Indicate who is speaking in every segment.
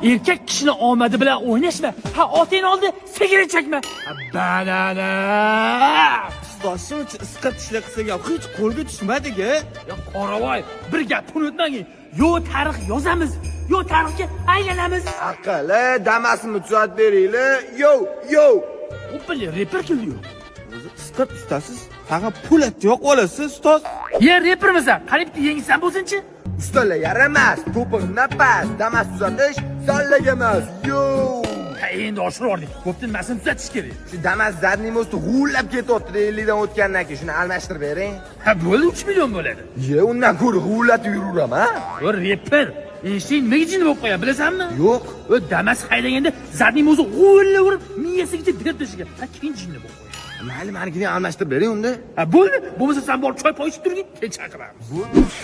Speaker 1: Erkak kishini omadi bilan o'ynashma. Ha, otang oldi, sigaret chekma. Banana.
Speaker 2: Ustoz, shuncha isqir tishli qilsak ham hech qo'lga tushmadik a.
Speaker 1: Ya qoravoy, bir gap unutmang. Yo tarix yozamiz, yo tarixga aylanamiz.
Speaker 3: Aqali, Damasini tuzatib beringlar. Yo, yo.
Speaker 1: O'pili reper keldi-yu.
Speaker 2: O'zi isqir ustasiz, faqat pul yo'q olasiz, ustoz.
Speaker 1: Ye repermisan? Qani bitta yengisam bo'lsinchi?
Speaker 3: Ustalar yaramas, to'pig'imdan past. Damas tuzatish sallaga emas. Yo.
Speaker 1: Ha, endi oshirib yubordik. Bo'pti, nimasini tuzatish kerak?
Speaker 3: Shu Damas задний мост i g'uvillab ketyapti 50 dan o'tgandan keyin shuni almashtirib bering.
Speaker 1: Ha, bo'ldi, 3 million bo'ladi.
Speaker 3: Ye, undan ko'ra g'uvillatib yuraverman, ha?
Speaker 1: O reper. Eshitding, nimaga jinni bo'lib qo'ygan, bilasanmi?
Speaker 3: Yo'q.
Speaker 1: O Damas haydaganda задний мост i g'uvillaverib miyasigacha berib tashlagan. Ha, keyin jinni bo'lib qo'ygan.
Speaker 3: Mayli, manikini almashtirib bering unda.
Speaker 1: Ha, bo'ldi. Bo'lmasa sen borib choy poy ichib turgin, keyin chaqiramiz.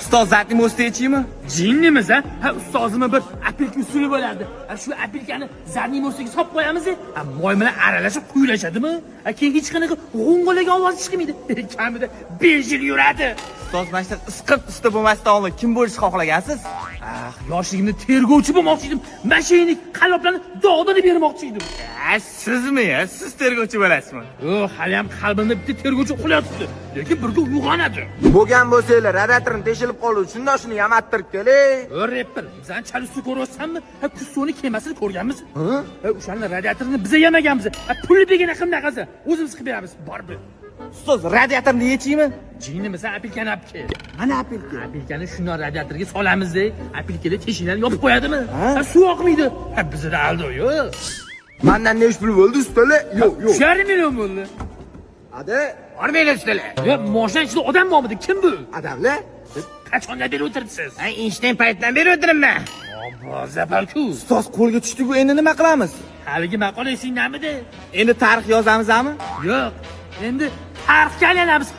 Speaker 2: Ustoz, задний мост ni yechaymi?
Speaker 1: Jinnimiz, ha? Ha, ustozimni bir apilka usuli bo'lardi. Ha, shu apilkani задний мост iga solib qo'yamiz, ha, moy bilan aralashib quyulashadimi? Ha, keyin hech qanaqa g'o'ng'ilagan ovoz chiqmaydi. Kamida 5 yil yuradi.
Speaker 2: Ustoz, mana shunaqa isqirt usta bo'lmasdan oldin kim bo'lishni xohlagansiz?
Speaker 1: Ah, yoshligimda tergovchi bo'lmoqchi edim. Mashinik qalloblarni dog'dini bermoqchi edim.
Speaker 2: Ha, sizmi ya? Siz tergovchi bo'lasizmi?
Speaker 1: O, hali ham qalbimda bitta tergovchi uxlayotibdi. Lekin bir kun uyg'onadi.
Speaker 3: Bo'lgan bo'lsanglar, radiatorim teshilib qoldi. Shundoq shuni yamattirib keling.
Speaker 1: O, reper, bizani chal usti ko'ryapsanmi? Ha, Kussoni kemasini ko'rganmiz?
Speaker 3: Ha?
Speaker 1: Ha, o'shani radiatorini biza yamaganmiz. Ha, pulni begina qilmaqasi. O'zimiz qilib beramiz. Bor bu.
Speaker 2: Ustoz, radiatorni yechaymi?
Speaker 1: Jinnimisan, apilkani olib kel.
Speaker 2: Mana apilka.
Speaker 1: Apilkani shundoq radiatorga solamiz, apilkada teshiklarni yopib qo'yadimi?
Speaker 2: Ha?
Speaker 1: Ha, suv oqmaydi. Ha, bizda aldov yo'q.
Speaker 3: Mandan nechi pul bo'ldi ustalar? Yo, yo.
Speaker 1: 3,5 million bo'ldi.
Speaker 3: Ada,
Speaker 4: Bormanglar ustalar.
Speaker 1: Ya, mashina ichida odam bormidi? Kim bu?
Speaker 3: Odamlar?
Speaker 1: Qachondan beri o'tiribsiz?
Speaker 4: Ha, Einstein paytdan beri o'tiribman.
Speaker 1: Obbo, zaparku.
Speaker 2: Ustoz, qo'lga tushdik, bu endi nima qilamiz?
Speaker 1: Haligi maqola esingdamidi?
Speaker 2: Endi tarix yozamizmi?
Speaker 1: Yo'q. Endi tarixga aylanamiz.